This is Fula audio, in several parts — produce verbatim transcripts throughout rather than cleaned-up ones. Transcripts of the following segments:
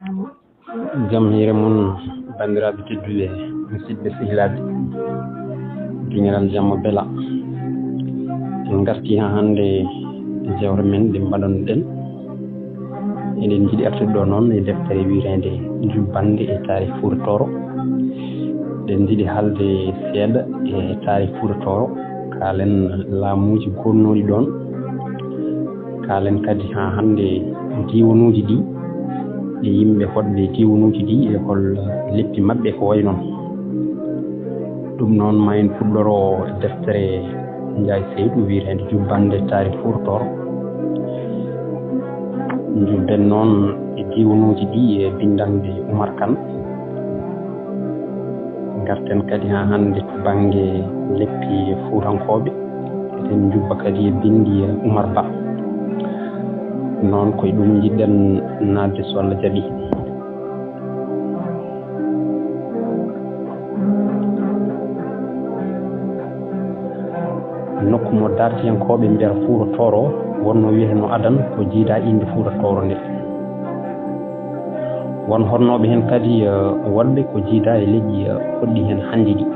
Jam hiire mon, banndiraaɓe tedduɓe, musidɓe sehilaaɓe, giñalal jamma bela. En ngartii haa hannde e jewte men ɗe mbaɗanɗen. Eɗen njiɗi artude ɗo noon e deftere wiyeteende Jubbannde e Taarih Fuuta Tooro. Eɗen njiɗi haalde seeɗa e Taarih Fuuta Tooro, kaalen laamuuji gonnooɗi ɗoon, kaalen kadi haa hannde diiwanuuji ɗi e yimɓe hoɗɓe diiwanuuji ɗi e hol leppi maɓɓe ko wayi noon. Ɗum noon ma en puɗɗoro e deftere Njaay Seydu wiyeteende Jubbannde Taarih Fuuta Tooro. Njubben noon e diiwanuuji ɗi e binndannde Umar Kan. Ngarten kadi haa hannde to bannge leppi fuutankooɓe. Eɗen njubba kadi e binndi Umar Ba. Noon ko e ɗum njiɗɗen naatde so Allah jaɓi. Nokku mo daartiyankooɓe mbiyata Fuuta Tooro wonnoo wiyetenoo adan ko jiidaa innde Fuuta Tooro nde. Won hotnooɓe heen kadi, eh, woɗɓe ko jiidaa e leƴƴi, eh, hoɗɗi heen hannde ɗi.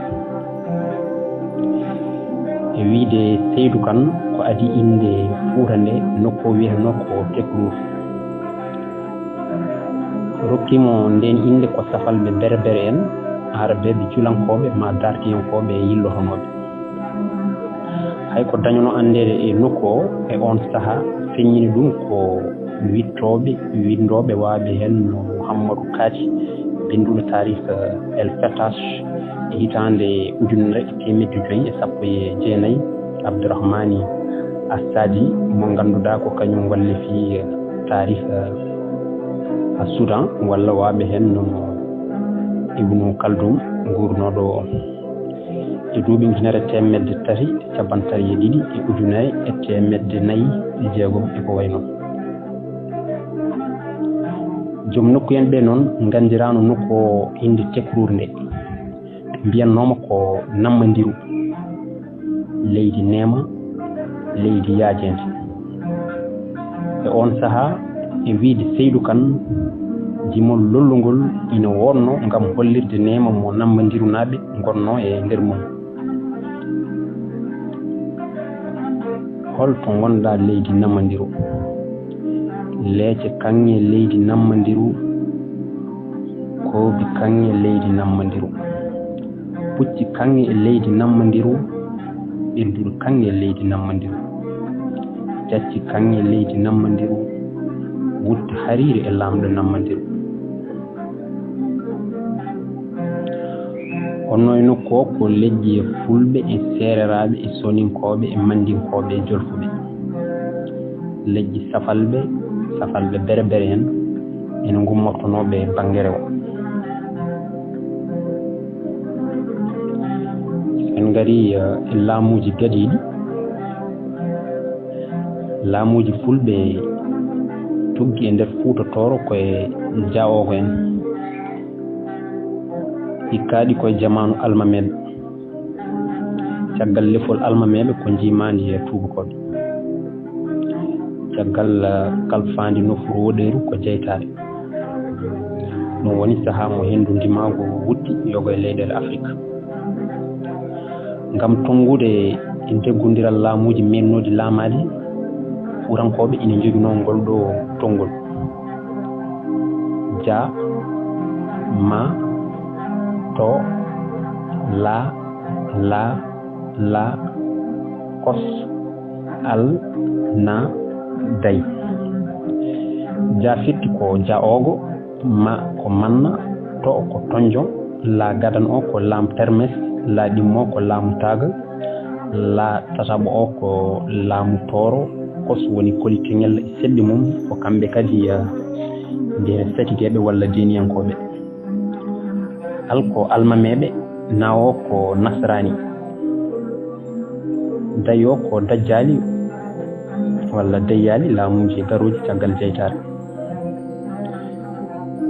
E wiyde Seydu Kan ko adii innde Fuuta nde, nokku o wiyetenoo ko Tekruur. Rokki mo ndeen innde ko safalɓe berbere en, aarabeeɓe julankooɓe maa daartiyankooɓe e yillotonooɓe. Hay ko dañanoo anndeede e nokku o e oon sahaa, feññini ɗum ko wiɗtooɓe, winndooɓe waawɓe heen no Muhammadu Kaati, binnduɗo taarih El Fetash e hitaande ujunere e teemedde joyi e sappo e jeenayi, Abdurahmani Assadi, mo ngannduɗaa ko kañum wallifi taarih Sudan, walla waawɓe heen no Ibnu Kaldum, guurnooɗo e duuɓi ujunere teemedde tati e cappanɗe tati e ɗiɗi e ujunere e teemedde nayi e jeegom e ko wayi noon. Joom nokku en ɓe noon nganndiraano nokku o innde Tekruur nde. Ɓe mbiyannooma ko Nammandiru, leydi neema, leydi yaajeende. E oon sahaa, e wiyde Seydu Kan, jimol lollungol ina woodnoo ngam hollirde neema mo Nammandirunaaɓe ngonnoo e nder mum. Hol to ngonɗaa leydi Nammandiru? Leece kaŋŋe leydi Nammandiru, koobi kaŋŋe leydi Nammandiru, pucci kaŋŋe e leydi Nammandiru, ɓirduɗo kaŋŋe e leydi Nammandiru, jacci kaŋŋe e leydi Nammandiru, wutta hariire e laamɗo Nammandiru. Honno e nokku o ko leƴƴi e fulɓe e seereraaɓe e soninkooɓe e mandinkooɓe e jolfuɓe. Leƴƴi safalɓe, safalɓe berbere en, ene ngummortonooɓe e bannge rewo. En ngari, eh, e laamuuji gadiiɗi. Laamuuji fulɓe tuggi e nder Fuuta Tooro ko e Jaawoogo en. Hikkaaɗi ko e jamaanu Almameeɓe. Caggal lefol Almameeɓe ko njiimaandi e tuubakooɓe. Caggal, eh, kalfaandi nofru woɗeeru ko jeytaare. Ɗum woni sahaa mo henndu ndimaagu wutti yogo e leyɗeele Afrik. Ngam tonngude e deggondiral laamuuji meeɗnooɗi laamaade, Fuutankooɓe ina njoginoo ngol ɗoo tonngol: ja, ma, to, la, la, la, kos, al, na, day. Ja firti ko jaoogo, ma ko manna, to ko tonjo, la gadan o ko laamu termes, la ɗimmo ko laamu taaga, la tataɓo o ko laamu tooro, kos woni koli keñel e seɓɓe mum, ko kamɓe kadi, eh, mbiyete satigeeɓe walla deeniyankooɓe. Al ko almameeɓe, na o ko nasraani. Day o ko dajjaali walla deyyaali, laamuuji garooji caggal jeytaare.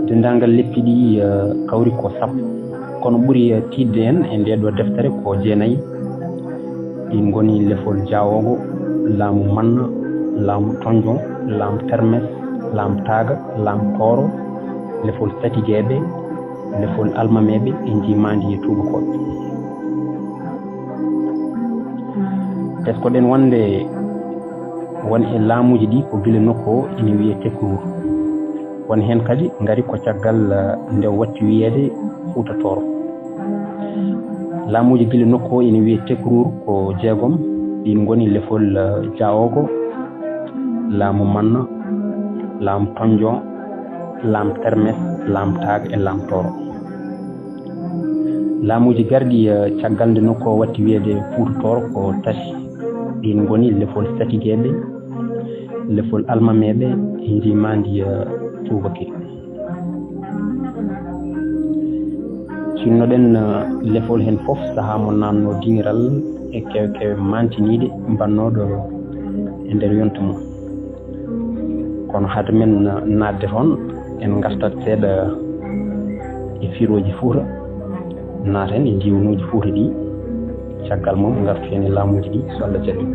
Denndaangal leppi ɗi, eh, kawri ko sappo, kono ɓuri, eh, tiiɗde en e ndee ɗoo deftere ko jeenayi. Ɗi ngoni lefol jaawoogo, laamu manna, laamu tonjo, laamu termes, laamu taaga, laamu tooro, lefol Satigeeɓe, lefol Almameeɓe e Njiimaandi e Tuubakooɓe. Teskoɗen wonde won e laamuuji ɗi ko gila nokku o ina wiyee Tekruur. Won heen kadi ngari ko caggal, eh, nde watti wiyeede Fuuta Tooro. Laamuuji gila nokku o ina wiyee Tekruur ko jeegom, ɗiin ngoni lefol, eh, Jaogo, laamu Manna, laamu Tonjon, laamu Termes, laamu Taag e laamu Tooro. Laamuuji garɗi, eh, caggal nde nokku o watti wiyeede Fuuta Tooro ko tati, ɗiin ngoni lefol Satigeeɓe, lefol Almameeɓe e Njiimaandi, eh, Tuubakiri. Cinnoɗen, eh, lefol heen fof sahaa mo naatnoo diŋiral e kewe-kewe maantiniiɗe mbannooɗo e nder yonta mum. Kono hade men, eh, naatde toon, en ngartat seeɗa e firooji Fuuta, naaten e diiwanuuji Fuuta ɗi, caggal mum ngartoyen e laamuuji ɗi, so Allah jaɓii.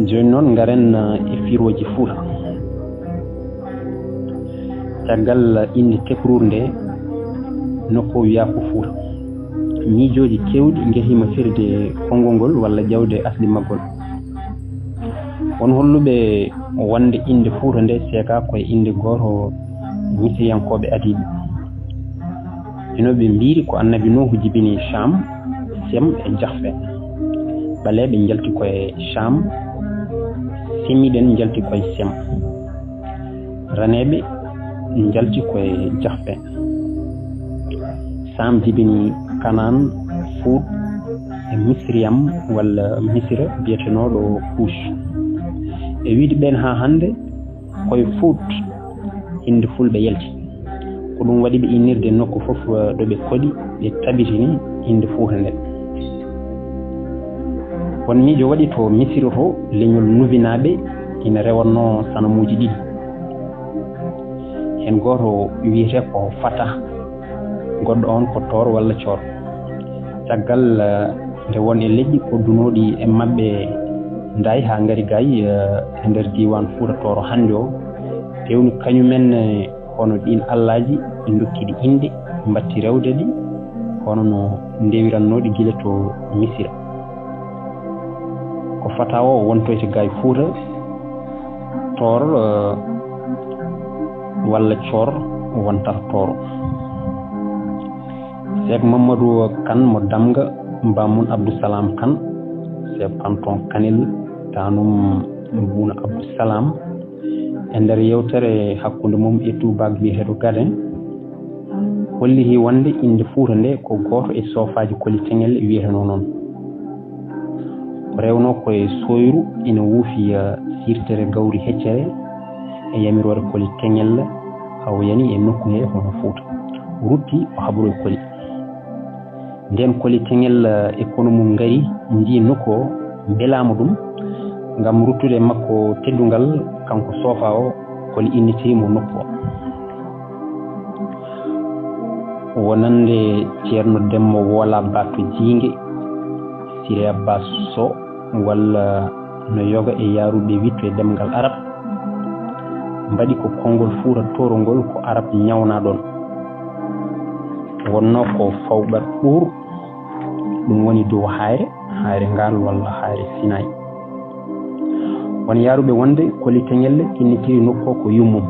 Jooni noon, ngaren, eh, e firooji Fuuta. Caggal innde Tekruur nde, nokku o wiyaa ko Fuuta. Miijooji keewɗi njehiima firde konngol ngol walla ƴawde asli maggol. Won holluɓe wonde innde Fuuta nde seekaa ko e innde gooto Misiriyankooɓe adiiɓe. Hino ɓe mbiiri ko Annabi Nuuhu jibini Caam, Sem e Jahfe. Ɓaleeɓe njalti ko e Caam, Semiiɓe njalti ko e Sem. Raneeɓe njalti ko e Jahfe. Saam jibini Kanaan, Fuut e Misriyam walla Misira biyetenooɗo Kuush. E wiide ɓeen haa hannde, ko e Fuut innde Fulɓe yalti. Ko ɗum waɗi ɓe innirde nokku fof, eh, ɗo ɓe koɗi, ɓe tabitini innde Fuuta nde. Won miijo waɗi to Misira to, leñol Nubinaaɓe ina rewatnoo sanamuuji ɗiɗi. Heen gooto wiyetee ko Fata, goɗɗo oon ko Toor walla Coor. Caggal, eh, nde won e leƴƴi koɗdunooɗi e maɓɓe Ndaay haa ngari Gaay, eh, e nder diiwaan Fuuta Tooro hannde o, pewni kañumen, eh, kono ɗiin allaaji ɓe ndokki ɗi innde, mbatti rewde ɗi, kono no ndewirannoo ɗi gila to Misira. Ko Fata o wontoyta Gaay Fuuta Toor, eh, walla Coor wontata Tooro. Seek Mammadu Kan mo Damga, baamun Abdusalaam Kan, Seek Kanton Kanel, taanum Buuna Abdusalaam, e nder yewtere hakkunde mum e tuubaak biyeteeɗo Gaden, hollitii wonde innde Fuuta nde ko gooto e soofaaji Koli Teŋel wiyetenoo noon. O rewnoo ko e Sooyru, ina wuufi, eh, siirtere gawri heccere e yamiroore Koli Teŋel, haa o yani e nokku he hono Fuuta. O rutti o habroyi Koli. Ndeen Koli Teŋel, eh, e kono mum ngari, njii nokku o, mbelaama ɗum, ngam ruttude e makko teddungal, kanko soofaa o, Koli innitiri mo nokku o. Wonande Ceerno Demmo Woola Ba to Jiinge, Siré Abbas Sow, walla no yoga e yaaruɓe witto e ɗemngal Arab, mbaɗi ko konngol Fuuta Tooro ngol ko Arab ñawnaa ɗoon. Wonnoo ko fawɓat ɗuur, ɗum woni dow Haayre, Haayre Ngaal walla Haayre Sinaay. Won yaaruɓe wonde Koli Teŋel innitiri nokku o ko yummum.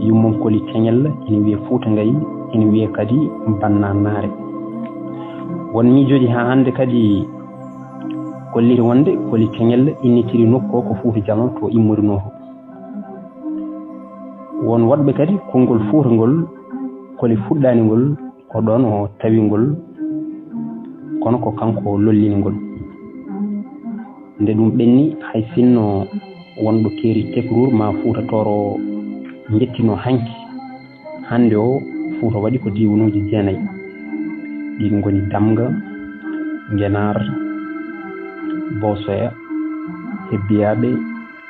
Yummum Koli Teŋel ina wiyee Fuuta Ngayi, ina wiyee kadi Bannanaare. Won miijooji haa hannde kadi kolliri wonde Koli Teŋel innitiri nokku o ko Fuuta Jalon to immorinoo to. Won waɗɓe kadi konngol Fuuta ngol, Koli fuɗɗaani ngol, ko ɗoon o tawi ngol, kono ko kanko o lollini ngol. Nde ɗum ɓenni, hay sinno wonɗo keeri Tekruur maa Fuuta Tooro njettinoo hanki, hannde o Fuuta waɗi ko diiwanuuji jeenayi. Ɗiin ngoni Damga, Ngenaar, Boosoya, Hebbiyaaɓe,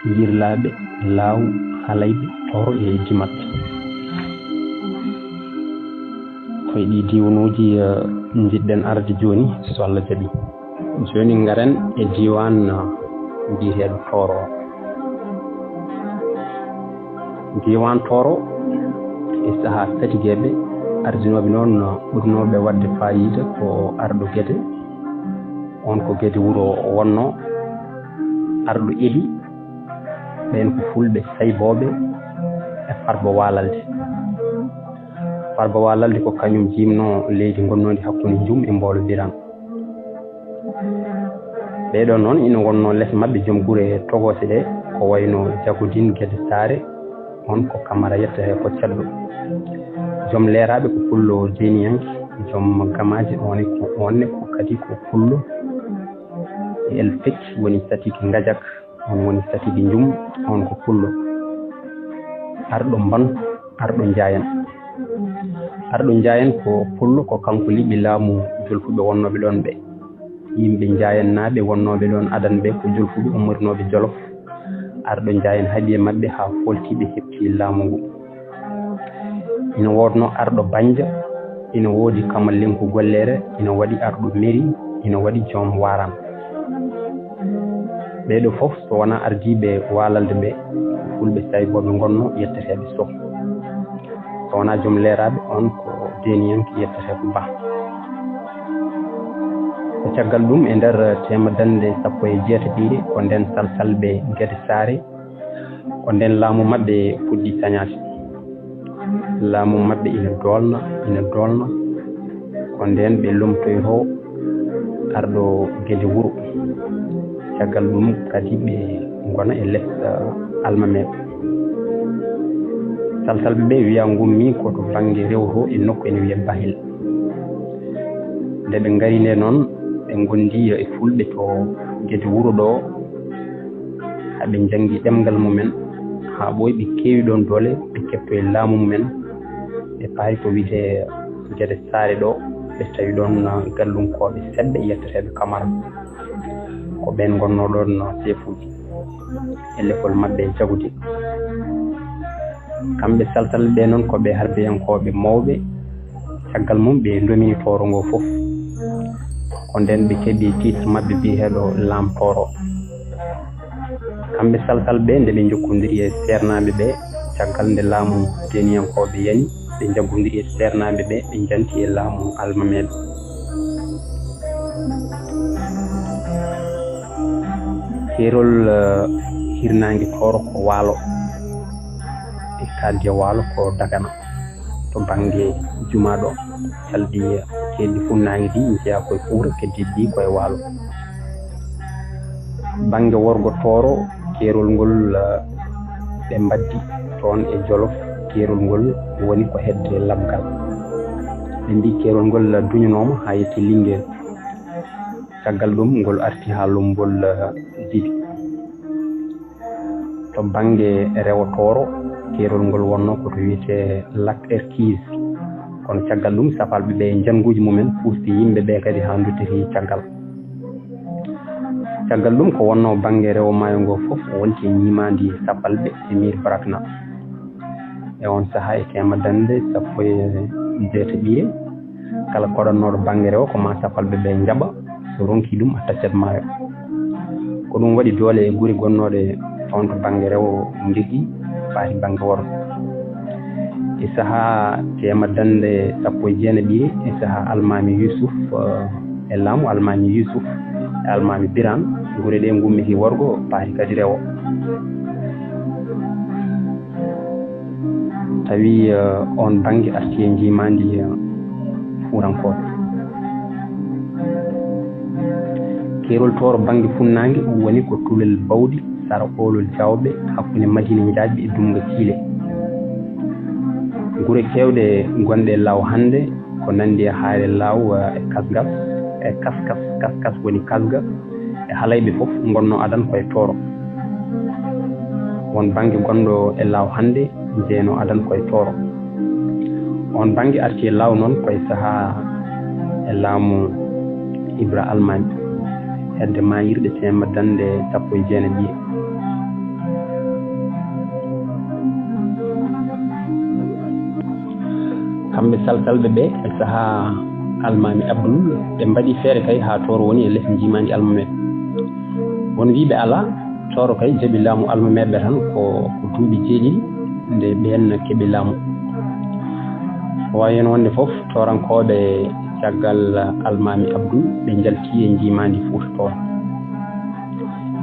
Yirlaaɓe, Laaw, Halayɓe, Tooro e Dimat. Ko e ɗii diiwanuuji, eh, njiɗɗen arde jooni, so Allah jaɓii. Jooni ngaren e diiwaan, eh, biyeteeɗo Tooro o. Diiwaan Tooro e sahaa satigeeɓe ardinooɓe noon ɓurnooɓe waɗde faayiida ko arɗo Gede, oon ko Gede wuro wonnoo, arɗo Eli, ɓeen ko fulɓe Saybooɓe e Farba Waalalde. Farba Waalalde ko kañum jiimnoo leydi ngonnoondi hakkunde Njum e Mboolo Biraan. Ɓee ɗoo noon ina ngonnoo les maɓɓe joom gure togoose ɗee, ko wayno Jagodin Gede Saare, oon ko Kamara yettetee ko ceddo. Joom leeraaɓe ko pullo jeeniyanke, joom gamaaji oon ne ko, oon ne ko kadi ko pullo. El Fek woni satike Ngajak, oon woni satike Njum, oon ko pullo. Arɗo Mban, arɗo Njaayen. Arɗo Njaayen ko pullo, ko kanko liɓi laamu jolfuɓe wonnooɓe ɗoon ɓe. Yimɓe Njaayennaaɓe wonnooɓe ɗoon adan ɓe ko jolfuɓe ummorinooɓe Jolof. Arɗo Njaayen haaɗi e maɓɓe haa fooltii ɓe heɓtii laamu ngu. Ina woodnoo arɗo Banja, ina woodi Kamallenku Golleere, ina waɗi arɗo Meri, ina waɗi joom Waaran. Ɓee ɗoo fof, so wonaa ardiiɓe Waalalde ɓe, ko fulɓe Saybooɓe ngonnoo yetteteeɓe Soh. So wonaa joom leeraaɓe, oon ko deeniyanke yetteteeɓe Bah. Ko caggal ɗum, e nder teemedannde sappo e jeetatiire, ko ndeen Salsalɓe Gede Saare, ko ndeen laamu maɓɓe fuɗɗi sañaade. Laamu maɓɓe ina doolna, ina doolna. Ko ndeen ɓe lomtoytoo arɗo Gede wuro. Caggal ɗum kadi ɓe ngona e les, eh, almameeɓe. Salsalɓe ɓe wiyaa ngummii ko to bannge rewo to e nokku ene wiyee Bahel. Nde ɓe ngari nde noon, ɓe ngondi e fulɓe to Gede wuro ɗo, haa ɓe njanngi ɗemngal mumen, haa ɓooyi ɓe keewi ɗoon doole, ɓe keɓtoyi laamu mumen, ɓe paari ko wiyetee Gede Saare ɗo, ɓe tawi ɗoon gallunkooɓe seɗɗa yetteteeɓe Kamara. Ko ɓeen ngonnoo ɗoon seefuuji e lefol maɓɓe e jagude. Kamɓe Salsalɓe ɓe noon ko ɓe harbeyankooɓe mawɓe. Caggal mum ɓe ndomini Tooro ngo fof. Ko ndeen ɓe keɓi titre maɓɓe biyeteeɗo Laam Tooro. Kamɓe Salsalɓe ɓe nde ɓe njokkondiri e seernaaɓe ɓe, caggal nde laamu deeniyankooɓe yani, ɓe njaggondiri e seernaaɓe ɓe, ɓe njanti e laamu almameeɓe. Keerol, eh, hirnaange Tooro ko Waalo, e kaaddi e Waalo ko Dagana, to bannge Jumaa ɗo, calɗi, eh, keeddi funnaange ɗi njeyaa ko e Fuuta, keddiiɗi ɗi ko e Waalo. Bannge worgo Tooro, keerol ngol, eh, ɓe mbaddi toon e Jolof, keerol ngol woni ko hedde Labgal. Ɓe mbii keerol ngol duñanooma haa yetti Linngel. Caggal ɗum, ngol arti haa Lombol, eh, Jibi. To bannge rewo Tooro, keerol ngol wonnoo ko to wiyetee Lac Erquise. Kono caggal ɗum, Safalɓe ɓe e njannguuji mumen puusti yimɓe ɓe kadi haa nduttiti caggal. Caggal ɗum, ko wonnoo bannge rewo maayo ngo fof wonti e ñiimaandi Safalɓe e Miir Barakna. E oon sahaa, e teemedannde sappo e jeetati, kala koɗannooɗo bannge rewo ko maa Safalɓe ɓe njaɓa, so ronkii ɗum, a taccat maayo. Ko ɗum waɗi doole e gure gonnooɗe toon to bannge rewo njogii, faati bannge worgo. E sahaa teemedannde sappo e jeenaɓiire, e sahaa Almaami Yuusuf, eh, e laamu Almaami Yuusuf e Almaami Biraan, gure ɗe ngummitii worgo, paati kadi rewo. Tawi, eh, oon bannge arti e njiimaandi, eh, Fuutankooɓe. Keerol Tooro bannge funnaange woni ko Tulel Bawɗi, sara Oolol Jaawɓe, hakkunde Madiina Njaajɓe e Dunnga Siile. Gure keewɗe gonɗe e laaw hannde ko nanndi e Haayre Laaw, eh, e Kasgas, e Kaskas, Kaskas woni Kasga, e Halayɓe fof ngonnoo adan ko e Tooro. Won bannge gonɗo e laaw hannde, jeynoo adan ko e Tooro. Oon bannge arti e laaw noon ko e sahaa e laamu Ibra Almaami, hedde maayirɗe teemedannde sappo e jeenaɓiire. Kamɓe Salsalɓe ɓe, e sahaa Almaami Abdul, ɓe mbaɗi feere kay haa Tooro woni e les njiimaandi Almameeɓe. Won wiyɓe alaa, Tooro kay jaɓi laamu Almameeɓe tan ko, ko duuɓi jeeɗiɗi. nde ɓeen keɓi laamu. Ko waawi heen wonde fof, toorankooɓe caggal Almaami Abdu ɓe njalti e njiimaandi Fuuta Tooro.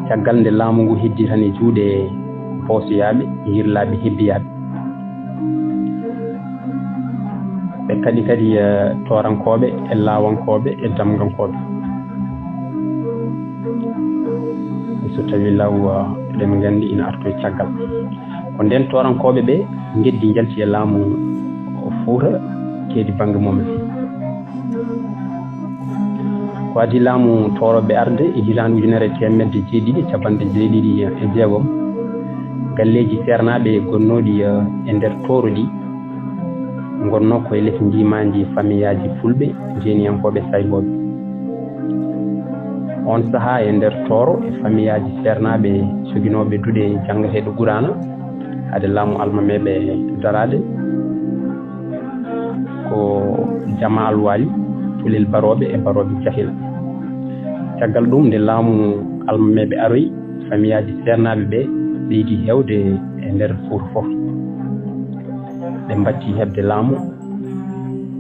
Caggal nde laamu ngu heddi tan e juuɗe boosoyaaɓe, yirlaaɓe, hebbiyaaɓe. Ɓe kaɗi kadi, eh, toorankooɓe e laawankooɓe e damgankooɓe. So tawi law, eh, eɗen nganndi ina artoy caggal. Ko ndeen toorankooɓe ɓe ngeddi njalti e laamu Fuuta, keedi bannge mumen. Ko adii laamu Tooroɓe arde e hitaande ujunere e teemedde jeeɗiɗi e capanɗe jeeɗiɗi e jeegom, galleeji seernaaɓe gonnooɗi, eh, e nder Tooro ɗi ngonnoo ko e les njiimaandi famiyaaji Fulɓe, jeeniyankooɓe, saybooɓe. Oon sahaa e nder Tooro e famiyaaji seernaaɓe joginooɓe duɗe janngateeɗo Quraana, hade laamu almameeɓe daraade, ko Jama Alwaali, Tulel Barooɓe e Barooɓe Jahel. Caggal ɗum, nde laamu almameeɓe aroyi, famiyaaji seernaaɓe ɓe ɓeydi heewde e nder Fuuta fof. Ɓe mbatti heɓde laamu.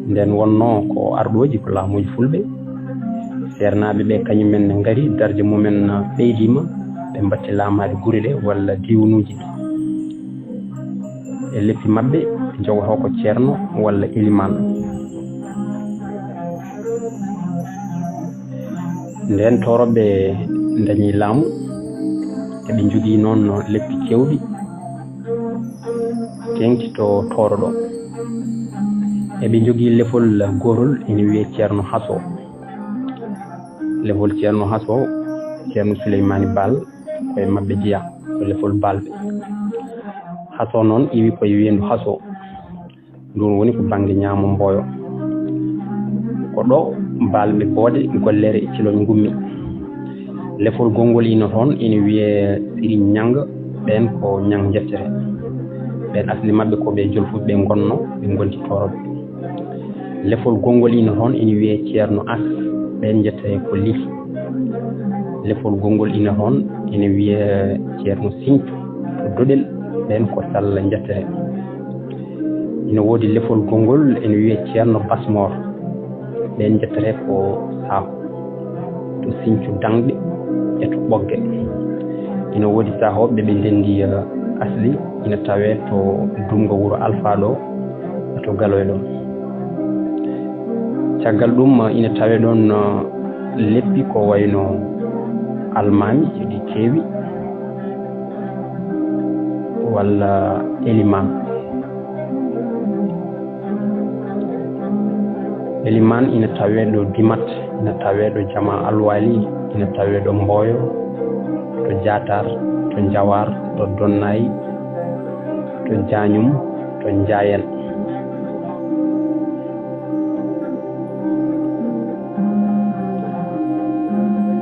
Ndeen wonnoo ko arɗooji ko laamuuji Fulɓe. Seernaaɓe ɓe kañumen ne ngari, darje mumen ɓeydiima, ɓe mbatti laamaade gure ɗe walla diiwanuuji ɗi. E leppi maɓɓe, ɓe njogotoo ko ceerno walla elimaan. Ndeen Tooroɓe ndañi laamu, eɓe njogii noon leppi keewɗi, teeŋti to Tooro ɗo. Eɓe njogii lefol gootol ene wiyee Ceerno Haso. Lefol Ceerno Haso, Ceerno Suleymaani Baal, ko e maɓɓe jeyaa, ko lefol Baalɓe. Haso noon iwi ko e weendu Haso. Nduun woni ko bannge ñaamo Mboyo. Ko ɗo Baalɓe Boode, Gollere e Ciloñ ngummi. Lefol gonngol ina toon ina wiyee Siriñ Ñang, ɓeen ko Ñang njettere. Ɓeen asli maɓɓe ko ɓe Jolfuɓe ɓe ngonnoo, ɓe ngonti Tooroɓe. Lefol gonngol ina toon ina wiyee Ceerno As, ɓeen njettere ko Lih. Lefol gonngol ina toon ina wiyee Ceerno Siñtu to Doɗel, ɓeen ko Salla njettere. Ina woodi lefol gonngol ene wiyee Ceerno Basmoor, ɓeen njettere ko Saako to Siñcu Daŋɗe e to Ɓogge. Ina woodi Saahooɓe ɓe ndenndi, eh, asli, ina tawee to Dumga Wuro Alfaa ɗo, e to Galoy ɗo. Caggal ɗum, ina tawee ɗoon, eh, leppi ko wayno almaami, eɗi keewi, walla elimaan. Elimaan ina tawee ɗo Dimat, ina tawee ɗo Jama Alwaali, ina tawee ɗo Mboyo, to Jaataar, to Njawaar, to Donnaay, to Jaañum, to Njaayeen.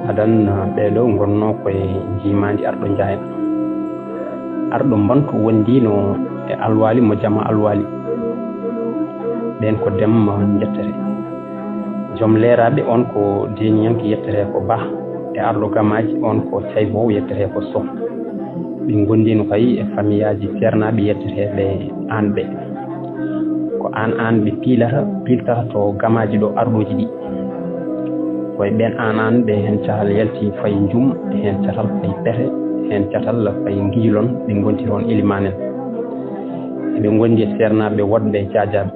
Adan, ɓee ɗo ngonnoo ko e njiimaandi arɗo Njaayeen. Arɗo Mbantu wondiino e Alwaali mo Jama Alwaali. Ɓeen ko Demba njettere. Joom Leeraaɓe on ko Deeniyanke yetteree ko Bah. E arɗo Gamaaji on ko Cayboowo yetteree ko Soh. Ɓe ngondiino kay e famiyaaji seernaaɓe yettereeɓe Aanɓe. Ko aan aan ɓe piilata, piiltata to Gamaaji ɗo arɗooji ɗi. Ko e ɓeen aan aan ɓe heen catal yalti fayi Njum, heen catal fayi Pete, heen catal fayi Ngijilon, ɓe ngonti toon elimaan en. Eɓe ngondi e seernaaɓe woɗɓe e jaajaaɓe.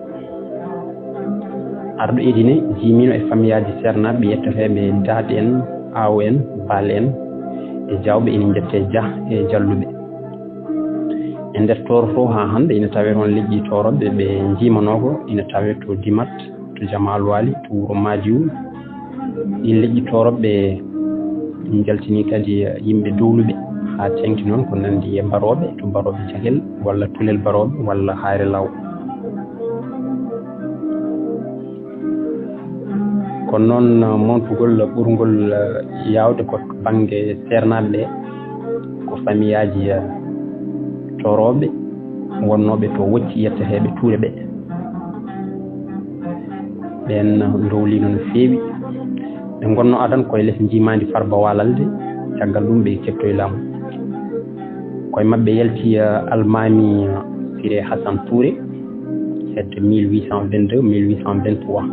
Arɗo Edine jiimiino e famiyaaji seernaaɓe yetteteeɓe Daade en, Aawo en, Baal en, e Jaawɓe ina njettee Jah e Jalluɓe. E nder Tooro to haa hannde ina tawee toon leƴƴi Tooroɓe ɓe njiimanoo ko ina tawee to Dimat, to Jama Alwaali, to Wuro Maadiwu. Ɗiin leƴƴi Tooroɓe njaltinii kadi yimɓe dowluɓe haa teeŋti noon ko nanndi e Barooɓe, to Barooɓe Jahel walla Tulel Barooɓe walla Hayre Law. Kono noon, montugol ɓurngol yaawde ko bannge seernaaɓe ɓe, ko famiyaaji, eh, Tooroɓe wonnooɓe to Wocci yetteteeɓe Tuure ɓe. Ɓeen ndowliino no feewi. Ɓe ngonnoo adan ko e les njiimaandi Farba Walalde, caggal ɗum ɓe keɓtoyi laamu. Ko e maɓɓe yalti, eh, Almaami, eh, Biré Hassan Touré, hedde mille huit cent vingt-deux, mille huit cent vingt-trois.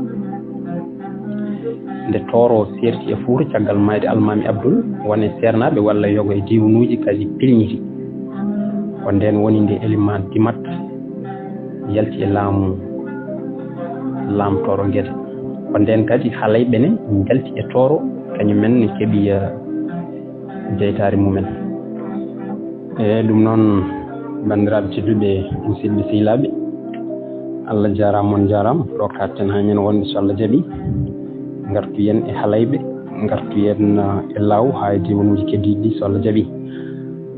Nde Tooro seerti e Fuuta caggal maayde Almaami Abdul, wone seernaaɓe walla yogo e diiwanuuji kadi pilñiti. Ko ndeen woni nde Elimaan Dimat yalti e laamu Laam Tooro Gede. Ko ndeen kadi Halayɓe ne njalti e Tooro, kañum en ne keɓi, eh, jeytaare mumen. Eeyi, ɗum noon, banndiraaɓe tedduɓe, musidɓe sehilaaɓe, Allah jaaraama, on njaaraama. Ɗo kaaɗten haa ñande wonde, so Allah jaɓi, ngartu yen e Halayɓe, ngartu yen, eh, e Laaw, haa e diiwanuuji keddiiɗi ɗi, so Allah jaɓi.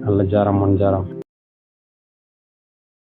Allah jaaraama, on njaaraama.